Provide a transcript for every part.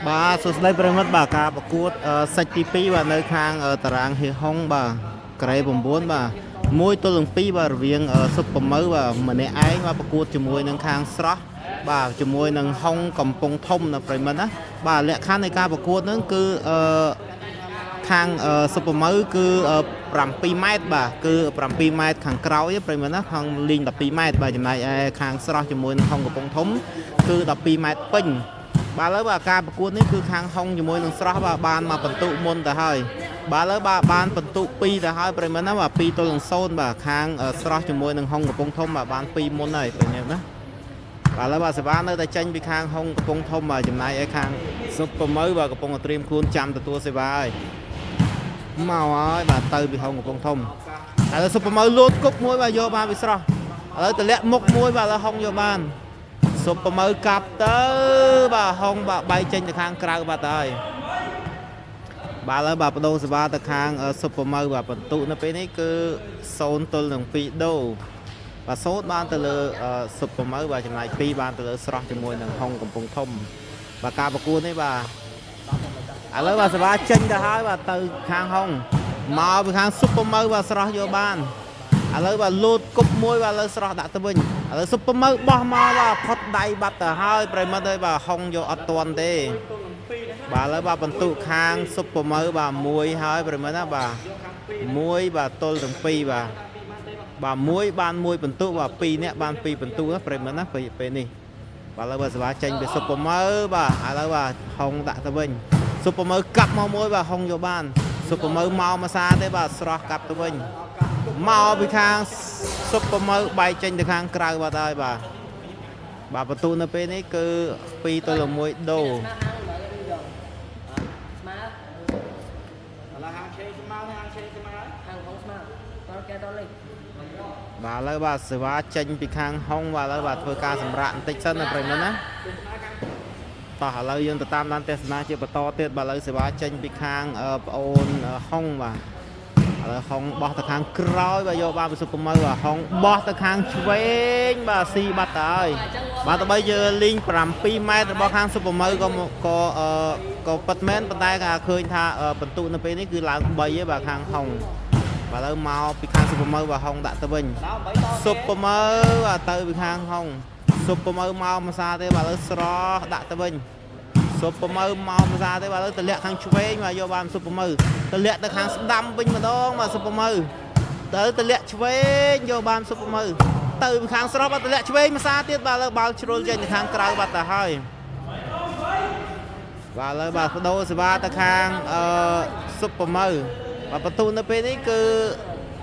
បាទសួស្តីប្រិយមិត្តបាទការប្រកួតសាច់ទី2បាទនៅខាងតារាងហៀហុងបាទក្រេ9បាទ1ទល់នឹង2បាទរវាងសុបប្រមៅបាទម្នាក់ឯងបាទប្រកួតជាមួយនឹងខាងស្រស់បាទជាមួយនឹងហុងកំពង់ធំណាប្រិយមិត្តណាបាទលក្ខខណ្ឌនៃការប្រកួតហ្នឹងគឺខាងសុបប្រមៅគឺ7ម៉ែត្របាទគឺ7ម៉ែត្រខាងក្រោយប្រិយមិត្តណាខាងលីង12ម៉ែត្របាទចំណែកឯខាងស្រស់ជាមួយនឹងហុងកំពង់ធំគឺ12ម៉ែត្រពេញបាទឥឡូវបាទការប្រកួតនេះគឺខាងហុងជាមួយនឹងស្រស់បាទបានមកបន្ទុមុនទៅហើយបាទឥឡូវបាទបានបន្ទុ2ទៅហើយប្រិយមិត្តណាបាទ2ទល់នឹង0បាទខាងស្រស់ជាមួយនឹងហុងកំពង់ធំបាទបាន2មុនហើយប្រិយមិត្តណាបាទឥឡូវបាទសេវានៅតែចេញពីខាងហុងកំពង់ធំបាទចំណែកឯខាងសុបប្រមៅបាទកំពុងតែត្រៀមខ្លួនចាំទទួលសេវាហើយមកហើយបាទទៅពីហុងកំពង់ធំឥឡូវសុបប្រមៅលោតគប់មួយបាទយកបានពីស្រស់ឥឡូវតម្លាក់មុខមួយបាទឥឡូវហុងយកបានសុបប្រមៅកាប់ទៅបាទហុងបាទបែកចេញទៅខាងក្រៅបាទទៅហើយបាទឥឡូវបាទបដូរសេវាទៅខាងសុបប្រមៅបាទបន្ទុនៅពេលនេះគឺ0ទល់នឹង2ដូបាទសូត្របានទៅលើសុបប្រមៅបាទចំណែក2បានទៅលើស្រស់ជាមួយនឹងហុងកំពង់ធំបាទការប្រកួតនេះបាទឥឡូវបាទសេវាចេញទៅហើយបាទទៅខាងហុងមកពីខាងសុបប្រមៅបាទស្រស់យកបានឥឡូវបាទលោតគប់មួយបាទឥឡូវស្រស់ដាក់ទៅវិញឥឡូវសុបប្រមៅបោះមកបាទផុតដៃបាត់ទៅហើយប្រិយមិត្តអើយបាទហុងយកអត់ទាន់ទេបាទឥឡូវបាទបន្ទុខាងសុបប្រមៅបាទមួយហើយប្រិយមិត្តណាបាទមួយបាទទល់ទាំងពីរបាទបាទមួយបានមួយបន្ទុបាទពីរនាក់បានពីរបន្ទុណាប្រិយមិត្តណាពេលនេះបាទឥឡូវបាទសេវាចេញពីសុបប្រមៅបាទឥឡូវបាទហុងដាក់ទៅវិញសុបប្រមៅកាប់មកមួយបាទហុងយកបានសុបប្រមៅមកមួយសាទេបាទស្រស់កាប់ទៅវិញមកពីខាងសុបប្រមៅបែកចេញទៅខាងក្រៅបាទហើយបាទបាទបន្ទុនៅពេលនេះគឺ2ទល់1ដូ ស្មើហាងមើលយកស្មើ ឥឡូវហាងឆេងស្មើនេះហាងឆេងស្មើ ហាងហងស្មើតកែតលេខ បាទឥឡូវបាទសេវាចេញពីខាងហុងបាទឥឡូវបាទធ្វើការសម្រាកបន្តិចសិនណាប្រិយមិត្តណាតោះឥឡូវយើងទៅតាមដានទស្សនាជាបន្តទៀតបាទឥឡូវសេវាចេញពីខាងប្អូនហុងបាទឥឡូវហុងបោះទៅខាងក្រោយបាទយកបានពីសុបប្រមៅបាទហុងបោះទៅខាងឆ្វេងបាទស៊ីបាត់ទៅហើយបាទទៅបីយើងលីង7ម៉ែត្ររបស់ខាងសុបប្រមៅក៏ក៏ក៏ប៉ិតមែនប៉ុន្តែគេឃើញថាបន្ទុនៅពេលនេះគឺឡើង3ឯបាទខាងហុងបាទឥឡូវមកពីខាងសុបប្រមៅបាទហុងដាក់ទៅវិញ ដល់8ត សុបប្រមៅបាទទៅពីខាងហុងសុបប្រមៅមកមួយសាទេបាទឥឡូវស្រស់ដាក់ទៅវិញសុបប្រមៅមកមួយសាទេបាទឥឡូវតម្លាក់ខាងឆ្វេងបាទយកបានសុបប្រមៅតម្លាក់ទៅខាងស្ដាំវិញម្ដងបាទសុបប្រមៅទៅតម្លាក់ឆ្វេងយកបានសុបប្រមៅទៅពីខាងស្រស់បាទតម្លាក់ឆ្វេងមួយសាទៀតបាទឥឡូវបាល់ជ្រុលចេញទៅខាងក្រៅបាទទៅហើយបាទឥឡូវបាទបដូរសេវាទៅខាងសុបប្រមៅបាទបន្ទុនៅពេលនេះគឺ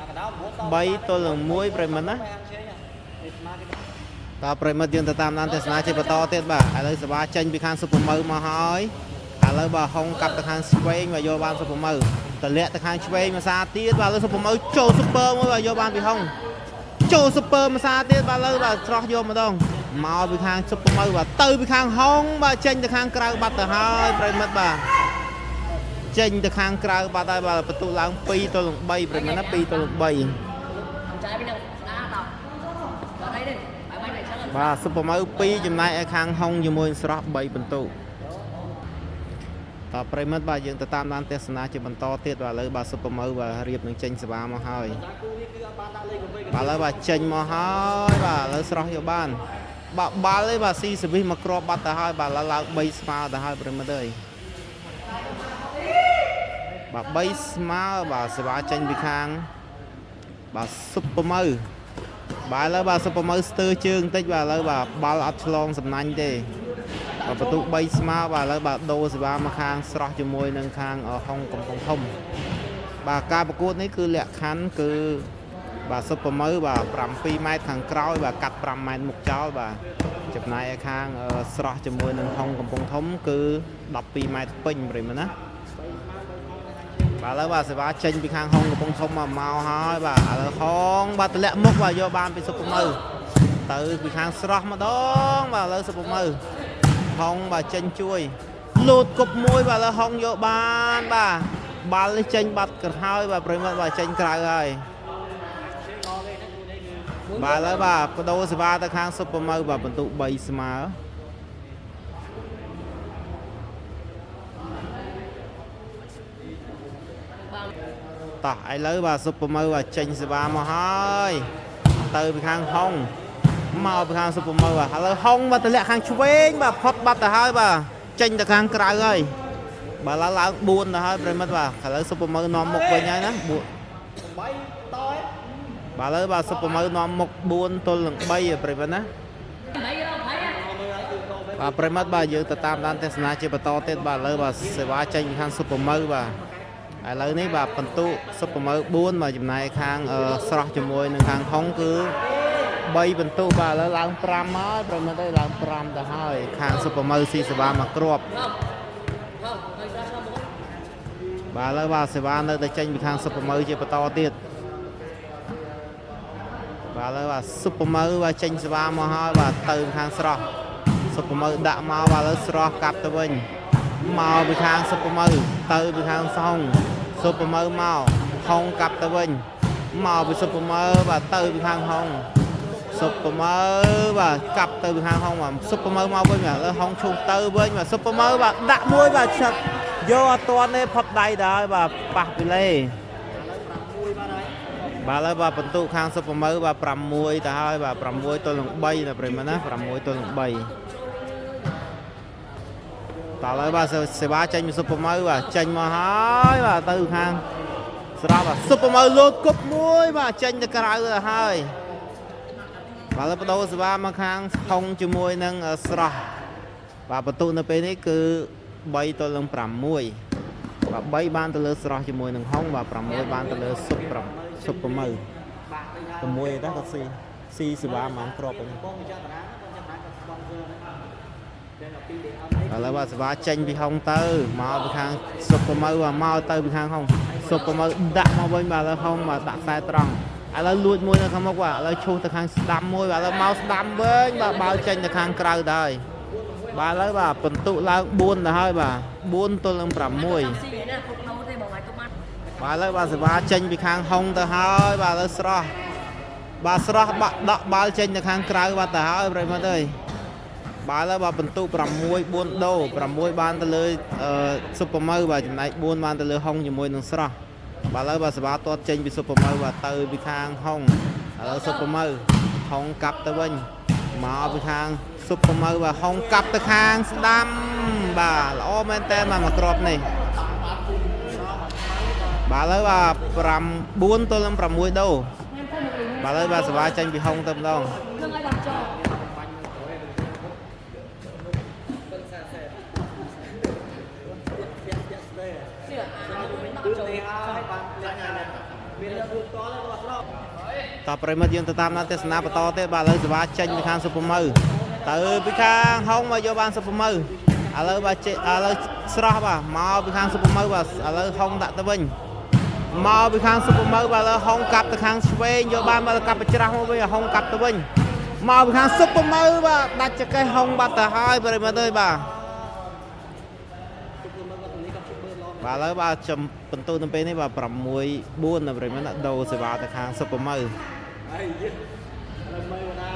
កដោ9ត 3ទល់នឹង1ប្រិយមិត្តណា ហាងឆេងនេះស្មើគេ តើប្រិយមិត្តយើងទៅតាមដានទស្សនាជាបន្តទៀតបាទឥឡូវសបាចេញពីខាងសុពមើមកហើយឥឡូវបាទហុងកាប់ទៅខាងឆ្វេងបាទយកបានសុពមើតម្លាក់ទៅខាងឆ្វេងមួយសាទៀតបាទឥឡូវសុពមើចូលស៊ុបពើមួយបាទយកបានពីហុងចូលស៊ុបពើមួយសាទៀតបាទឥឡូវបាទស្រស់យកម្ដងមកពីខាងសុពមើបាទទៅពីខាងហុងបាទចេញទៅខាងក្រៅបាត់ទៅហើយប្រិយមិត្តបាទចេញទៅខាងក្រៅបាត់ហើយបាទបន្ទុឡើង2ទល់នឹង3ប្រិយមិត្តណា2ទល់នឹង3 ចាយពីនឹងស្ដាដល់ដល់អីទេបាយបាយតែចឹង បាទសុបប្រមៅ2ចំណែកឯខាងហុងជាមួយនឹងស្រស់3បន្ទុតប្រិយមិត្តបាទយើងទៅតាមដានទស្សនាជាបន្តទៀតបាទឥឡូវបាទសុបប្រមៅបាទរៀបនឹងចេញសេវាមកហើយ តាគូនេះគឺអត់បានដាក់លេខវិញ បាទឥឡូវបាទចេញមកហើយបាទឥឡូវស្រស់យកបានបាទបាល់ឯបាទស៊ីសវិសមកគ្រាប់បាត់ទៅហើយបាទឥឡូវឡើង3ស្មើទៅហើយប្រិយមិត្តអើយបាទ3ស្មើបាទសេវាចេញពីខាងបាទសុបប្រមៅបាទឥឡូវបាទសុបប្រមៅស្ទើរជើងបន្តិចបាទឥឡូវបាទបាល់អត់ឆ្លងសំណាញ់ទេបាទបន្ទុ3ស្មើបាទឥឡូវបាទដូរសេវាមកខាងស្រស់ជាមួយនឹងខាងហុងកំពង់ធំបាទការប្រកួតនេះគឺលក្ខខណ្ឌគឺបាទសុបប្រមៅបាទ7ម៉ែត្រខាងក្រោយបាទកាត់5ម៉ែត្រមុខចោលបាទចំណែកឯខាងស្រស់ជាមួយនឹងហុងកំពង់ធំគឺ12ម៉ែត្រពេញប្រិយមិត្តណាបាទឥឡូវបាទសេវាចេញពីខាងហុងកំពង់ធំមកមកហើយបាទឥឡូវហុងបាទតម្លាក់មុខបាទយកបានពីសុបប្រមៅទៅពីខាងស្រស់ម្ដងបាទឥឡូវសុបប្រមៅហុងបាទចេញជួយលូតគប់មួយបាទឥឡូវហុងយកបានបាទបាល់នេះចេញបាត់ក្រហើយបាទប្រិយមិត្តបាទចេញក្រៅហើយបាទឥឡូវបាទបដូរសេវាទៅខាងសុបប្រមៅបាទបន្ទុ3ស្មើ តោះឥឡូវបាទស៊ុបប្រមើបាទចេញសេវាមកហើយទៅពីខាងហុងមកពីខាងស៊ុបប្រមើបាទឥឡូវហុងបាទតម្លាក់ខាងឆ្វេងបាទផុតបាត់ទៅហើយបាទចេញទៅខាងក្រៅហើយបាទឡើងឡើង4ទៅហើយប្រិមិត្តបាទឥឡូវស៊ុបប្រមើនាំមុខវិញហើយណា4 8តឯង បាទឥឡូវបាទស៊ុបប្រមើនាំមុខ4ទល់នឹង3ប្រិមិត្តណា mấy cái đâu thấy á បាទប្រិមិត្តបាទយើងទៅតាមដានទស្សនាជាបន្តទៀតបាទឥឡូវបាទសេវាចេញពីខាងស៊ុបប្រមើបាទឥឡូវនេះបាទបន្ទុស៊ុបប្រមើ4បាទចំណែកខាងស្រស់ជាមួយនឹងខាងហុងគឺ3បន្ទុបាទឥឡូវឡើង5ហើយប្រិមិត្តអើយឡើង5ទៅហើយខាងស៊ុបប្រមើស៊ីសេវាមកគ្រាប់ không không hơi ra sao bố បាទឥឡូវបាទសេវានៅតែចេញពីខាងស៊ុបប្រមើជាបន្តទៀតបាទឥឡូវបាទស៊ុបប្រមើបាទចេញសេវាមកហើយបាទទៅខាងស្រស់ស៊ុបប្រមើដាក់មកបាទឥឡូវស្រស់កាប់ទៅវិញមកពីខាងស៊ុបប្រមើទៅពីខាងសហុងស៊ុបប្រមើមកហុងកាប់ទៅវិញមកពីស៊ុបប្រមើបាទទៅពីខាងហុងស៊ុបប្រមើបាទកាប់ទៅពីខាងហុងបាទស៊ុបប្រមើមកវិញបាទឥឡូវហុងឈូសទៅវិញបាទស៊ុបប្រមើបាទដាក់មួយបាទឆឹកយកអត់ទាន់ទេផុតដៃដល់ហើយបាទប៉ះពីលេ បាទឥឡូវបាទបន្ទុខាងសុពមើបាទ6ទៅហើយបាទ6ទល់នឹង3ណាប្រិមត្តណា6ទល់នឹង3តើឥឡូវបាទសេវាចេញពីសុពមើបាទចេញមកហើយបាទទៅខាងស្រាប់បាទសុពមើលោតគប់មួយបាទចេញទៅក្រៅទៅហើយបាទឥឡូវបដូរសេវាមកខាងហុងជាមួយនឹងស្រស់បាទបន្ទុនៅពេលនេះគឺ3ទល់នឹង6បាទ3បានទៅលើស្រស់ជាមួយនឹងហុងបាទ6បានទៅលើសុពសុពមើ 6ឯតាគាត់ស៊ីស៊ីសេវាប្រហែលគ្រាប់ហ្នឹង បងចាតារាបងចាតារាគាត់ sponsor ហ្នឹងតែដល់ពីគេអត់ ឥឡូវបាទសេវាចេញពីហុងទៅមកពីខាងសុពមើបាទមកទៅពីខាងហុងសុពមើដាក់មកវិញបាទឥឡូវហុងបាទដាក់ខ្សែត្រង់ឥឡូវលួចមួយនៅខាងមុខបាទឥឡូវឈូសទៅខាងស្ដាំមួយបាទឥឡូវមកស្ដាំវិញបាទបាល់ចេញទៅខាងក្រៅទៅហើយបាទឥឡូវបាទបន្ទុឡើង4ទៅហើយបាទ4ទល់នឹង6 xì vậy nè không đâu thế bọn mày cũng ăn បាទឥឡូវបាទសេវាចេញពីខាងហុងទៅហើយបាទឥឡូវស្រស់បាទស្រស់បាក់ដកបាល់ចេញទៅខាងក្រៅបាទទៅហើយប្រិយមិត្តអើយបាទឥឡូវបាទបន្ទុ6 4ដូ6បានទៅលើស៊ុបប្រមើបាទចំណែក4បានទៅលើហុងជាមួយនឹងស្រស់បាទឥឡូវបាទសេវាទាត់ចេញពីស៊ុបប្រមើបាទទៅពីខាងហុងឥឡូវស៊ុបប្រមើហុងកាប់ទៅវិញមកពីខាងស៊ុបប្រមើបាទហុងកាប់ទៅខាងស្ដាំបាទល្អមែនតើបាទមកគ្រាប់នេះ បាទឥឡូវបាទ5 4ទល់នឹង6ដូបាទឥឡូវបាទសវ៉ាចេញពីហុងទៅម្ដង lưng ai làm cho គឺនេះហើយបានលាក់មានលួចតលើរបស់ស្រស់ តប្រិមិត្តយើងទៅតាមដានទស្សនាបន្តទៀតបាទឥឡូវសវ៉ាចេញពីខាងសុពមើទៅពីខាងហុងមកយកបានសុពមើឥឡូវបាទចេឥឡូវស្រស់បាទមកពីខាងសុពមើបាទឥឡូវហុងដាក់ទៅវិញមកពីខាងសុពមើបាទឥឡូវហុងកាប់ទៅខាងឆ្វេងយកបានបាទកាប់ប្រច្រាស់មកវិញហុងកាប់ទៅវិញមកពីខាងសុពមើបាទដាច់ចកេះហុងបាត់ទៅហើយប្រិមិត្តអើយបាទ បាទឥឡូវបាទចំបន្ទូនៅពេលនេះបាទ6 4នៅប្រិមត្តណាដូរសេវាទៅខាងសុពមើ ហើយយឹកឥឡូវមើលណា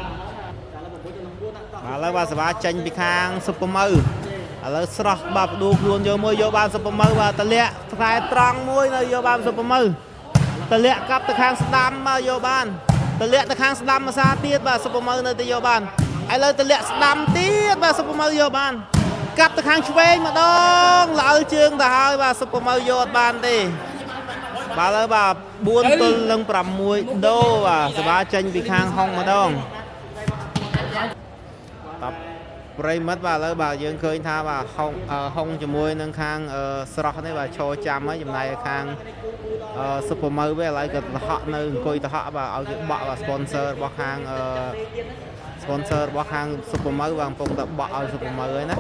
តែឥឡូវ9ទៅ9ណាតោះ បាទឥឡូវបាទសេវាចេញពីខាងសុពមើឥឡូវស្រស់បាទផ្ដួលខ្លួនយកមួយយកបានសុពមើបាទតម្លាក់ខ្សែត្រង់មួយនៅយកបានសុពមើតម្លាក់កាប់ទៅខាងស្ដាំមកយកបានតម្លាក់ទៅខាងស្ដាំមួយសាទៀតបាទសុពមើនៅតែយកបានឥឡូវតម្លាក់ស្ដាំទៀតបាទសុពមើយកបានកាប់ទៅខាងឆ្វេងម្ដងល្អើជើងទៅហើយបាទសុពមើយកអត់បានទេ បាទឥឡូវបាទ4ទល់នឹង6ដូបាទសបាចេញពីខាងហុងម្ដងតបប្រិមិត្តបាទឥឡូវបាទយើងឃើញថាបាទហុងហុងជាមួយនឹងខាងស្រស់នេះបាទឈរចាំហើយចំណែកខាងស៊ុបពមើវិញឥឡូវក៏ទៅហក់នៅអង្គុយទៅហក់បាទឲ្យគេបក់បាទ sponsor របស់ខាង sponsor របស់ខាងស៊ុបពមើបាទកំពុងតែបក់ឲ្យស៊ុបពមើហើយណា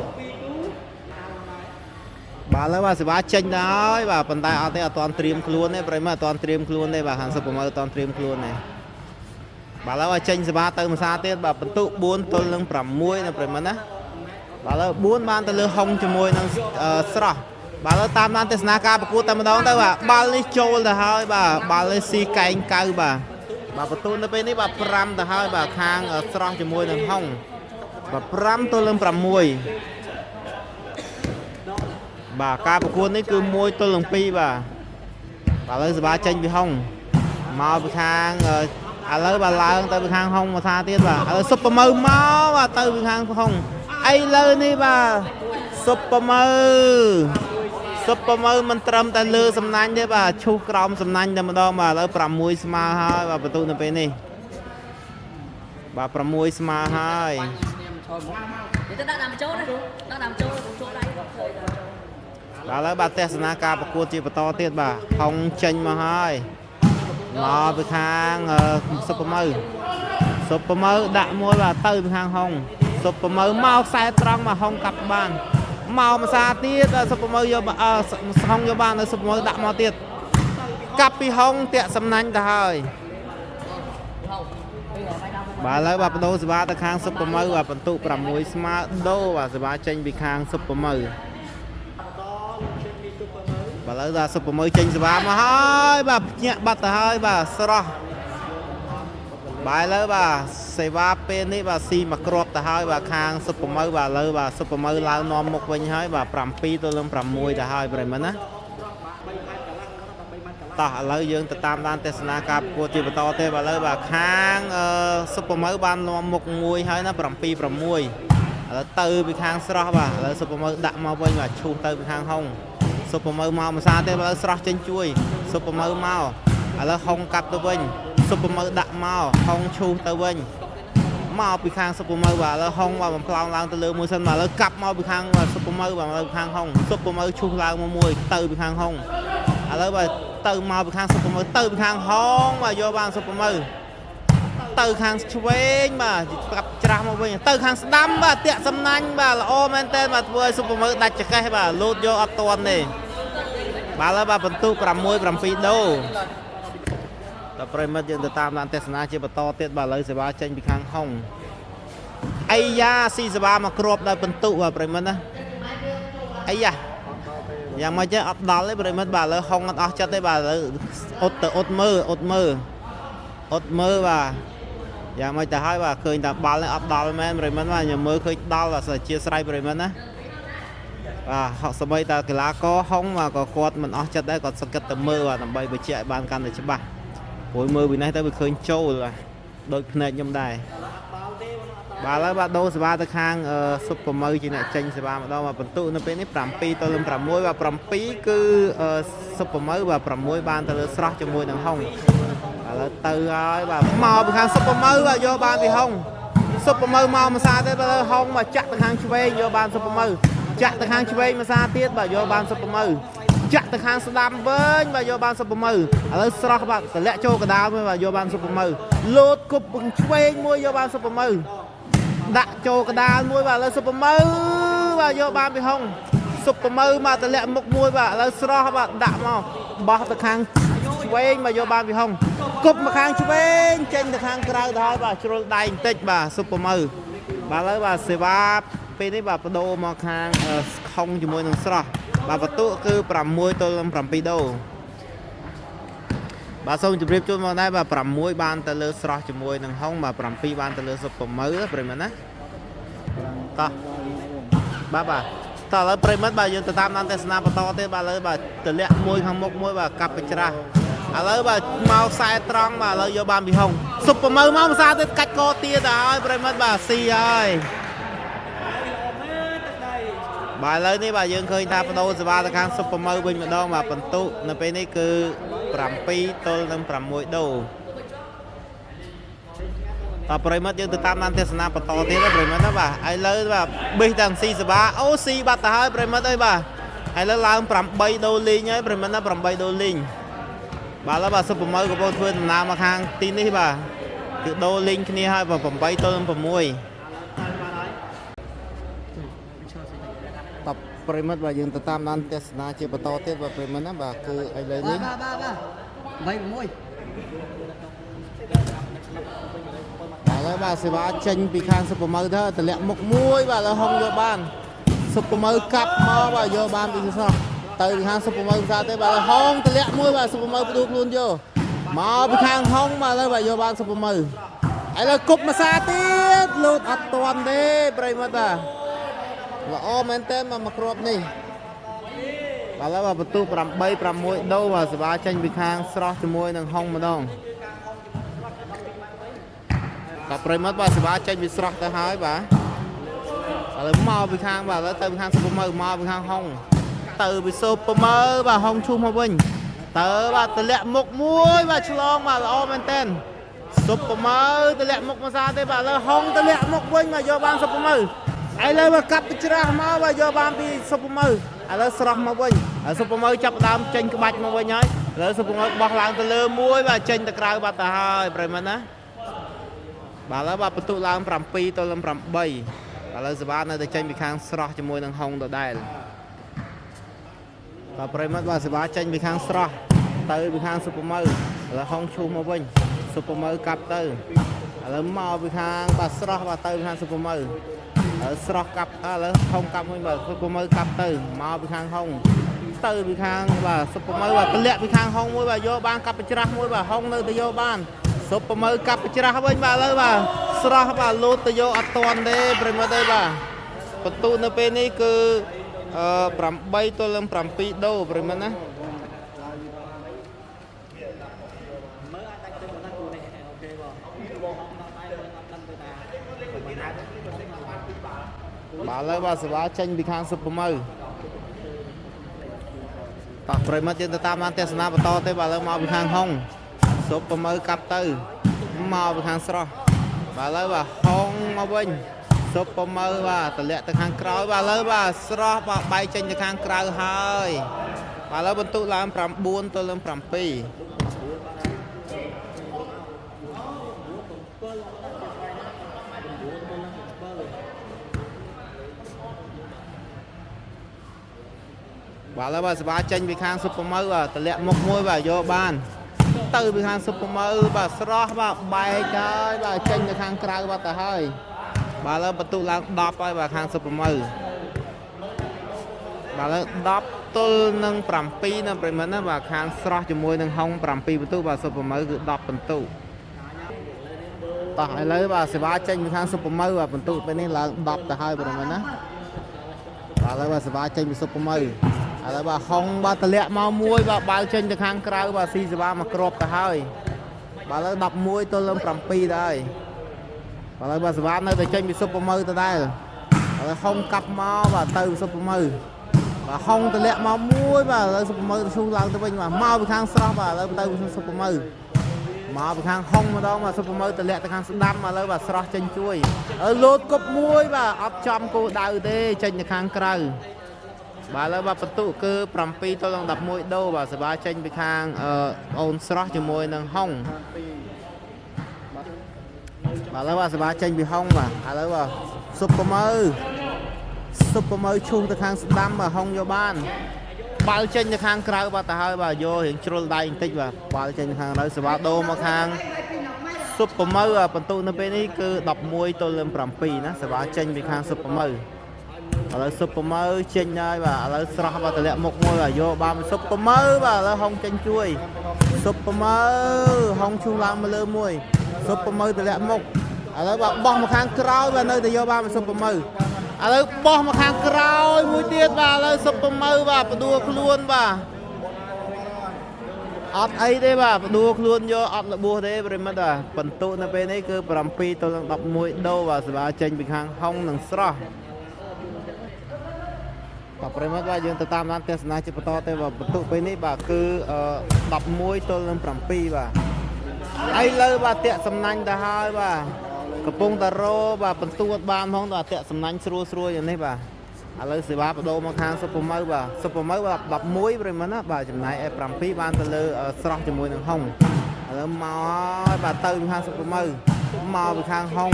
បាទឥឡូវបាទសេវាចេញដល់ហើយបាទប៉ុន្តែអត់ទេអត់ទាន់ត្រៀមខ្លួនទេប្រិមត្តអត់ទាន់ត្រៀមខ្លួនទេបាទហាងសុពមើអត់ទាន់ត្រៀមខ្លួនទេបាទឥឡូវឲ្យចេញសេវាទៅមួយសាទៀតបាទបន្ទុ4ទល់នឹង6ណាប្រិមត្តណាបាទឥឡូវ4បានទៅលើហុងជាមួយនឹងស្រស់បាទឥឡូវតាមដានទស្សនាការប្រកួតតែម្ដងទៅបាទបាល់នេះចូលទៅហើយបាទបាល់នេះស៊ីកែងកៅបាទបាទបន្ទុនៅពេលនេះបាទ5ទៅហើយបាទខាងស្រស់ជាមួយនឹងហុងបាទ5ទល់នឹង6 បាទការប្រកួតនេះគឺ1ទល់នឹង2បាទ បាទឥឡូវសេវាចេញពីហុងមកពីខាងឥឡូវបាទឡើងទៅពីខាងហុងមកថាទៀតបាទឥឡូវសុបប្រមើមកបាទទៅពីខាងហុងឥឡូវនេះបាទសុបប្រមើសុបប្រមើមិនត្រឹមតែលើសំណាញ់ទេបាទឈូសក្រោមសំណាញ់តែម្ដងបាទឥឡូវ6ស្មើហើយបាទបន្ទុកនៅពេលនេះបាទ6ស្មើហើយ និយាយទៅដាក់តាមចូលណាដាក់តាមចូលចូលដៃគាត់ឃើញតាមចូល បាទឥឡូវបាទទស្សនាការប្រកួតជាបន្តទៀតបាទហុងចេញមកហើយមកពីខាងសុបប្រមើសុបប្រមើដាក់មួយបាទទៅពីខាងហុងសុបប្រមើមកខ្សែត្រង់មកហុងកាប់បានមកម្សាទៀតបាទសុបប្រមើយកអឺហុងយកបាននៅសុបប្រមើដាក់មកទៀតកាប់ពីហុងតាក់សំណាញ់ទៅហើយបាទឥឡូវបាទបដូរសេវាទៅខាងសុបប្រមើបាទបន្ទុក6ស្មើដូរបាទសេវាចេញពីខាងសុបប្រមើបាទឥឡូវដល់សុបមើចេញសេវាមកហើយបាទភ្ញាក់បាត់ទៅហើយបាទស្រស់បាទឥឡូវបាទសេវាពេលនេះបាទស៊ីមកគ្រាប់ទៅហើយបាទខាងសុបមើបាទឥឡូវបាទសុបមើឡើងនាំមុខវិញហើយបាទ7ទល់នឹង6ទៅហើយប្រិយមិត្តណាតោះឥឡូវយើងទៅតាមដានទស្សនាការប្រកួតជាបន្តទេបាទឥឡូវបាទខាងសុបមើបាននាំមុខមួយហើយណា7 6ឥឡូវទៅពីខាងស្រស់បាទឥឡូវសុបមើដាក់មកវិញបាទឈូសទៅពីខាងហុងសុបមើមកម្សាទេឥឡូវស្រស់ចេញជួយសុបមើមកឥឡូវហុងកាប់ទៅវិញសុបមើដាក់មកហុងឈូសទៅវិញមកពីខាងសុបមើបាទឥឡូវហុងបាទបំផ្លោងឡើងទៅលើមួយសិនបាទឥឡូវកាប់មកពីខាងសុបមើបាទឥឡូវខាងហុងសុបមើឈូសឡើងមកមួយទៅពីខាងហុងឥឡូវបាទទៅមកពីខាងសុបមើទៅពីខាងហុងបាទយកបានសុបមើទៅខាងឆ្វេងបាទកាប់ច្រាស់មកវិញទៅខាងស្ដាំបាទតាក់សំណាញ់បាទល្អមែនតើបាទធ្វើឲ្យសុបមើដាច់ចកេះបាទលោតយកអត់ទាន់ទេបាទឥឡូវបាទបន្ទុក6 7ដូតប្រិមិត្តយើងទៅតាមដានទស្សនាជាបន្តទៀតបាទឥឡូវសេវាចេញពីខាងហុងអាយ៉ាស៊ីសេវាមកគ្របដោយបន្ទុកបាទប្រិមិត្តណាអាយ៉ាយ៉ាងម៉េចទេអត់ដល់ទេប្រិមិត្តបាទឥឡូវហុងអត់អស់ចិត្តទេបាទឥឡូវអត់ទៅអត់មើលអត់មើលអត់មើលបាទយ៉ាងម៉េចទៅហើយបាទឃើញតែបាល់នេះអត់ដល់មែនប្រិមិត្តបាទខ្ញុំមើលឃើញដល់បាទជាស្រ័យប្រិមិត្តណាបាទហក់សម្បីតែកីឡាករហុងបាទក៏គាត់មិនអស់ចិត្តដែរគាត់សង្កត់ទៅមើលបាទដើម្បីបញ្ជាក់ឲ្យបានកាន់តែច្បាស់ព្រោះមើលពីនេះទៅវាឃើញចូលបាទដូចភ្នែកខ្ញុំដែរបាទឥឡូវបាទដូរសេវាទៅខាងសុបប្រមើជាអ្នកចេញសេវាម្ដងបាទបន្ទុកនៅពេលនេះ7ទៅនឹង6បាទ7គឺសុបប្រមើបាទ6បានទៅលើស្រស់ជាមួយនឹងហុងឥឡូវទៅហើយបាទមកពីខាងសុបប្រមើបាទយកបានពីហុងសុបប្រមើមកម្សាទេបាទហុងបាទចាក់ទៅខាងឆ្វេងយកបានសុបប្រមើចាក់ទៅខាងឆ្វេងម្សាទៀតបាទយកបានសុបប្រមើចាក់ទៅខាងស្ដាំវិញបាទយកបានសុបប្រមើឥឡូវស្រស់បាទតម្លាក់ចូលកដាលមួយបាទយកបានសុបប្រមើលោតគប់ឆ្វេងមួយយកបានសុបប្រមើដាក់ចូលកដាលមួយបាទឥឡូវសុបប្រមើបាទយកបានពីហុងសុបប្រមើមកតម្លាក់មុខមួយបាទឥឡូវស្រស់បាទដាក់មកបោះទៅខាងឆ្វេងបាទយកបានពីហុងគប់មកខាងឆ្វេងចេញទៅខាងក្រៅទៅហើយបាទជ្រុលដៃបន្តិចបាទសុបប្រមើបាទឥឡូវបាទសេវាពេលនេះបាទបដូរមកខាងខុងជាមួយនឹងស្រស់បាទបន្ទុកគឺ6ទល់នឹង7ដូបាទសូមជម្រាបជូនមកដែរបាទ6បានទៅលើស្រស់ជាមួយនឹងហុងបាទ7បានទៅលើសុបប្រមើប្រិមត្តណាតោះបាទបាទតោះឥឡូវប្រិមិត្តបាទយើងទៅតាមដានទស្សនាបន្តទៀតបាទឥឡូវបាទទម្លាក់មួយខាងមុខមួយបាទកាប់ទៅច្រាស់ឥឡូវបាទមកខ្សែត្រង់បាទឥឡូវយកបានពីហុងសុបប្រមើមកផ្សារទៀតកាច់កទៀតទៅហើយប្រិមិត្តបាទស៊ីហើយបាទឥឡូវនេះបាទយើងឃើញថាបដូរសេវាទៅខាងសុបប្រមើវិញម្ដងបាទបន្ទុកនៅពេលនេះគឺ7ទល់នឹង6ដូតប្រិមិត្តយើងទៅតាមដានទស្សនាបន្តទៀតណាប្រិមិត្តណាបាទឥឡូវបាទប៊ីសតាំងស៊ីសេវាអូស៊ីបាត់ទៅហើយប្រិមិត្តអើយបាទឥឡូវឡើង8ដូលីងហើយប្រិមិត្តណា8ដូលីងបាទឥឡូវបាទសុបប្រមើកំពុងធ្វើដំណើរមកខាងទីនេះបាទគឺដូលីងគ្នាហើយបាទ8ទល់នឹង6តបប្រិមិត្តបាទយើងទៅតាមដានទស្សនាជាបន្តទៀតបាទប្រិមិត្តណាបាទគឺឥឡូវនេះ បាទបាទបាទ8 6 ឥឡូវបាទសេវាចេញពីខាងសុបមើទៅតម្លាក់មុខមួយបាទឥឡូវហុងយកបានសុបមើកាប់មកបាទយកបានពីសោះទៅពីខាងសុបមើផ្សារទេបាទឥឡូវហុងតម្លាក់មួយបាទសុបមើផ្ដួលខ្លួនយកមកពីខាងហុងបាទឥឡូវបាទយកបានសុបមើឥឡូវគប់មួយសាទៀតលោតអត់តាន់ទេប្រិយមិត្តបាទល្អមែនតើមកគ្រាប់នេះប បាទឥឡូវបាទបន្ទុក8 6ដូរបាទសេវាចេញពីខាងស្រស់ជាមួយនឹងហុងម្ដងបាទប្រិមត្តបាទសេវាចេញពីស្រស់ទៅហើយបាទឥឡូវមកពីខាងបាទឥឡូវទៅពីខាងសុពមើមកពីខាងហុងទៅពីសុពមើបាទហុងឈូសមកវិញទៅបាទតម្លាក់មុខមួយបាទឆ្លងបាទល្អមែនតើសុពមើតម្លាក់មុខមកសាទេបាទឥឡូវហុងតម្លាក់មុខវិញបាទយកបានសុពមើឥឡូវបាទកាប់ទៅច្រាស់មកបាទយកបានពីសុពមើឥឡូវស្រស់មកវិញហើយសុពមើចាប់ផ្ដើមចេញក្បាច់មកវិញហើយឥឡូវសុពមើបោះឡើងទៅលើមួយបាទចេញទៅក្រៅបាត់ទៅហើយប្រិមត្តណា បាទឥឡូវបាទបន្ទុកឡើង7ទល់នឹង8ឥឡូវសេវានៅតែចេញពីខាងស្រស់ជាមួយនឹងហុងដដែលបាទប្រិមត្តបាទសេវាចេញពីខាងស្រស់ទៅពីខាងសុពមើឥឡូវហុងឈូសមកវិញសុពមើកាប់ទៅឥឡូវមកពីខាងបាទស្រស់បាទទៅពីខាងសុពមើឥឡូវស្រស់កាប់ឥឡូវហុងកាប់វិញបាទសុពមើកាប់ទៅមកពីខាងហុងទៅពីខាងបាទសុពមើបាទទម្លាក់ពីខាងហុងមួយបាទយកបានកាប់ប្រច្រាស់មួយបាទហុងនៅតែយកបាន សុពមើកាប់ច្រាស់វិញបាទឥឡូវបាទស្រស់បាទលូតទៅយកអត់តាន់ទេប្រិមត្តទេបាទបន្ទុនៅពេលនេះគឺអឺ8ទល់នឹង7ដូរប្រិមត្តណា មើលអាចដាច់ទៅណាគូនេះអូខេបងបងដល់ដៃមើលអត់ដឹងទៅតាមិនណា បាទឥឡូវបាទសេវាចេញពីខាងសុពមើតោះប្រិមត្តយើងទៅតាមបានទស្សនាបន្តទេបាទឥឡូវមកពីខាងហុងសុពមើកាប់ទៅមកពីខាងស្រស់បាទឥឡូវបាទហុងមកវិញសុពមើបាទតម្លាក់ទៅខាងក្រោយបាទឥឡូវបាទស្រស់បាទបែកចេញទៅខាងក្រៅហើយបាទឥឡូវបន្ទុកឡើង9ទល់នឹង7បាទឥឡូវបាទសេវាចេញពីខាងស៊ុបមើបាទតម្លាក់មុខមួយបាទយកបាន ទៅពីខាងស៊ុបមើបាទស្រស់បាទបែកហើយបាទចេញទៅខាងក្រៅបាទទៅហើយបាទឥឡូវបន្ទុកឡើង10ហើយបាទខាងស៊ុបមើបាទឥឡូវ10ទល់នឹង7នៅប្រិមត្តណាបាទខាងស្រស់ជាមួយនឹងហុង7បន្ទុកបាទស៊ុបមើគឺ10បន្ទុកតោះឥឡូវបាទសេវាចេញពីខាងស៊ុបមើបាទបន្ទុកពេលនេះឡើង10ទៅហើយប្រិមត្តណា បាទឥឡូវបាទសេវាចេញពីសុពមើឥឡូវបាទហុងបាទតម្លាក់មកមួយបាទបាល់ចេញទៅខាងក្រៅបាទស៊ីសេវាមកគ្របទៅហើយបាទឥឡូវ11ទល់នឹង7ដែរបាទឥឡូវបាទសេវានៅតែចេញពីសុពមើទៅដែរឥឡូវហុងកាប់មកបាទទៅសុពមើបាទហុងតម្លាក់មកមួយបាទឥឡូវសុពមើទៅឈូសឡើងទៅវិញបាទមកពីខាងស្រស់បាទឥឡូវទៅសុពមើមកពីខាងហុងម្ដងបាទសុពមើតម្លាក់ទៅខាងស្ដាំឥឡូវបាទស្រស់ចេញជួយឥឡូវលោតគប់មួយបាទអត់ចំគោលដៅទេចេញទៅខាងក្រៅ បាទឥឡូវបាទបន្ទុកគឺ7ទល់នឹង11ដូរបាទសេវាចេញពីខាងអឺអូនស្រស់ជាមួយនឹងហុងបាទឥឡូវបាទសេវាចេញពីហុងបាទឥឡូវបាទសុពមើសុពមើឈូសទៅខាងស្ដាំបាទហុងយកបានបាល់ចេញទៅខាងក្រៅបាទទៅហើយបាទយករៀងជ្រុលដៃបន្តិចបាទបាល់ចេញទៅខាងក្រៅសេវាដូរមកខាងសុពមើបាទបន្ទុកនៅពេលនេះគឺ11ទល់នឹង7ណាសេវាចេញពីខាងសុពមើ ឥឡូវស៊ុបប្រមើចេញហើយបាទឥឡូវស្រស់បាទតម្លាក់មុខមួយបាទយកបានស៊ុបប្រមើបាទឥឡូវហុងចេញជួយស៊ុបប្រមើហុងឈូសឡើងមកលើមួយស៊ុបប្រមើតម្លាក់មុខឥឡូវបាទបោះមកខាងក្រោយបាទនៅតែយកបានស៊ុបប្រមើឥឡូវបោះមកខាងក្រោយមួយទៀតបាទឥឡូវស៊ុបប្រមើបាទផ្ដួលខ្លួនបាទអត់អីទេបាទផ្ដួលខ្លួនយកអត់របួសទេប្រិមត្តបាទបន្ទុកនៅពេលនេះគឺ7ទល់នឹង11ដូរបាទសេវាចេញពីខាងហុងនិងស្រស់ បាទប្រិមត្តបាទយើងទៅតាមដានទស្សនាជាបន្តទៅបាទបន្ទុកពេលនេះបាទគឺអឺ11ទល់នឹង7បាទឥឡូវបាទតាក់សំណាញ់ទៅហើយបាទកំពុងតែរបាទបន្ទួតបានផងបាទតាក់សំណាញ់ស្រួលស្រួលយ៉ាងនេះបាទឥឡូវសេវាបដូរមកខាងសុពមើបាទសុពមើបាទ11ប្រិមត្តណាបាទចំណាយឯ7បានទៅលើស្រស់ជាមួយនឹងហុងឥឡូវមកហើយបាទទៅពីខាងសុពមើមកពីខាងហុង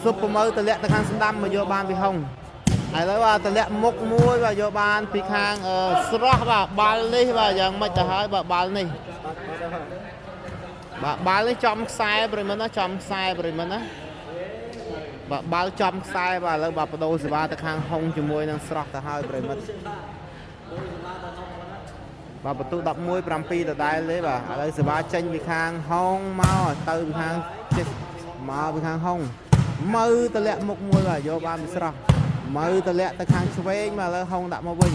សុពមើទម្លាក់ទៅខាងស្ដាំមកយកបានពីហុង ឥឡូវបាទតម្លាក់មុខមួយបាទយកបានពីខាងអឺស្រស់បាទបាល់នេះបាទយ៉ាងម៉េចទៅហើយបាទបាល់នេះបាទបាល់នេះចំខ្សែប្រិមត្តណាចំខ្សែប្រិមត្តណាបាទបាល់ចំខ្សែបាទឥឡូវបាទបដូរសេវាទៅខាងហុងជាមួយនឹងស្រស់ទៅហើយប្រិមត្តបាទបន្ទុក11 7ដដែលទេបាទឥឡូវសេវាចេញពីខាងហុងមកទៅពីខាងចេះមកពីខាងហុងមើតម្លាក់មុខមួយបាទយកបានពីស្រស់ មើតម្លាក់ទៅខាងឆ្វេងបាទឥឡូវហុងដាក់មកវិញ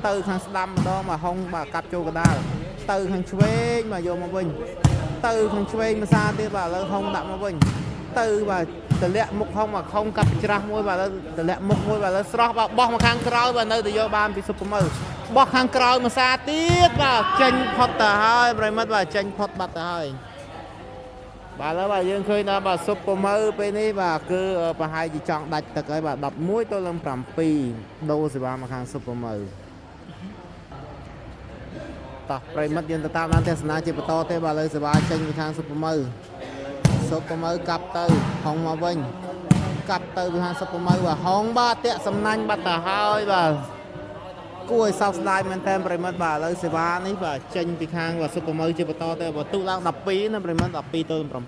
ទៅខាងស្ដាំម្ដងបាទហុងបាទកាប់ចូលកដាលទៅខាងឆ្វេងបាទយកមកវិញទៅខាងឆ្វេងមួយសារទៀតបាទឥឡូវហុងដាក់មកវិញទៅបាទតម្លាក់មុខហុងបាទហុងកាប់ច្រាស់មួយបាទឥឡូវតម្លាក់មុខមួយបាទឥឡូវស្រស់បាទបោះមកខាងក្រោយបាទនៅតែយកបានពីស៊ុបមើបោះខាងក្រោយមួយសារទៀតបាទចេញផុតទៅហើយប្រិមិត្តបាទចេញផុតបាត់ទៅហើយ បាទឥឡូវបាទយើងឃើញថាបាទស៊ុបប្រមើពេលនេះបាទគឺប្រហែលជាចង់ដាច់ទឹកហើយបាទ11ទល់នឹង7ដូរសេវាមកខាងស៊ុបប្រមើតោះប្រិមិត្តយើងទៅតាមដានទស្សនាជាបន្តទេបាទឥឡូវសេវាចេញពីខាងស៊ុបប្រមើស៊ុបប្រមើកាប់ទៅហងមកវិញកាប់ទៅពីខាងស៊ុបប្រមើបាទហងបាទតាក់សំណាញ់បាត់ទៅហើយបាទគួរឲ្យសោកស្ដាយមែនតើប្រិមិត្តបាទឥឡូវសេវានេះបាទចេញពីខាងបាទស៊ុបប្រមើជាបន្តទៅបាទទុឡើង12ណាប្រិមិត្ត12ទល់នឹង7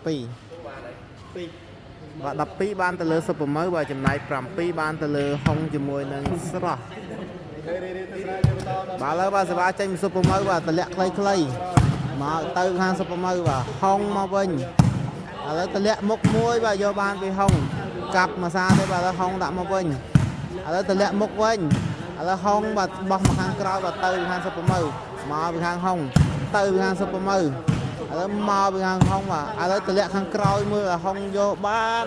បាទ12បានទៅលើសុពមើបាទចំណែក7បានទៅលើហុងជាមួយនឹងស្រស់បាទឥឡូវបាទសេវាចេញពីសុពមើបាទតម្លាក់ខ្លីៗមកទៅខាងសុពមើបាទហុងមកវិញឥឡូវតម្លាក់មុខមួយបាទយកបានពីហុងកាប់មួយសារទេបាទឥឡូវហុងដាក់មកវិញឥឡូវតម្លាក់មុខវិញឥឡូវហុងបាទបោះមកខាងក្រោយបាទទៅខាងសុពមើមកពីខាងហុងទៅពីខាងសុពមើឥឡូវមកពីខាងហុងបាទឥឡូវតម្លាក់ខាងក្រោយមើលឲ្យហុងយកបាន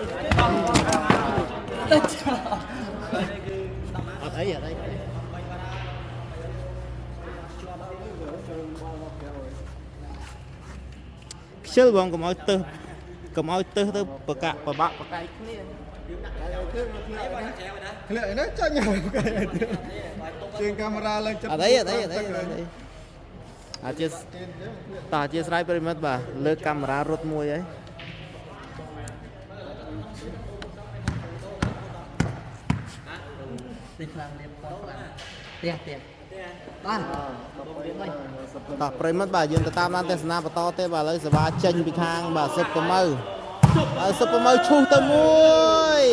អត់អីអត់អីខ្ជិលបងកុំឲ្យទឹះកុំឲ្យទឹះទៅប្រកាក់ប្របាក់ប្រកែកគ្នា ធ្លាក់ឯណាចាញ់ហើយគេជាងកាមេរ៉ាឡើងចិត្ត អត់អីអត់អីអត់អីអត់អីអាជាតោះអធិស្ឋានប្រិមិត្តបាទលើកកាមេរ៉ារត់មួយហើយ ទីខ្លាំងលៀបគាត់ខ្លាំងផ្ទះផ្ទះបាទ តោះប្រិមិត្តបាទយើងទៅតាមដានទស្សនាបន្តទេបាទឥឡូវសេវាចេញពីខាងបាទសុបប្រមើហើយសុបប្រមើឈូសទៅមួយ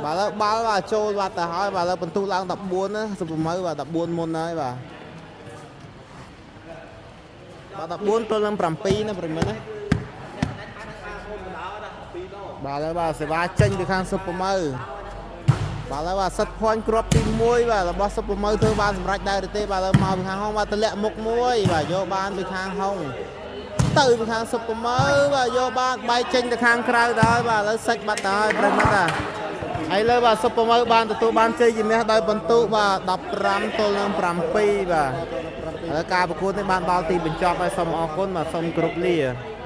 បាទឥឡូវបាល់បាទចូលបាទទៅហើយបាទឥឡូវបន្ទុះឡើង14ណាសុបប្រមើបាទ14មុនហើយបាទបាទ14ទល់នឹង7ណាប្រិមិត្តណាបាទឥឡូវបាទសេវាចេញពីខាងសុបប្រមើ បាទឥឡូវបាទសិតភ័ញគ្រាប់ទី1បាទរបស់សុបប្រមើធ្វើបានសម្រេចដែរឬទេបាទឥឡូវមកពីខាងហុងបាទតម្លាក់មុខមួយបាទយកបានពីខាងហុងទៅពីខាងសុបប្រមើបាទយកបានបែកចេញទៅខាងក្រៅដែរបាទឥឡូវសាច់បាត់ទៅហើយប្រិមត្តបាទហើយលើបាទសុបប្រមើបានទទួលបានជ័យជំនះដោយបន្ទុបាទ15ទល់នឹង7បាទឥឡូវការប្រកួតនេះបានដល់ទីបញ្ចប់ហើយសូមអរគុណបាទសូមគោរពលា។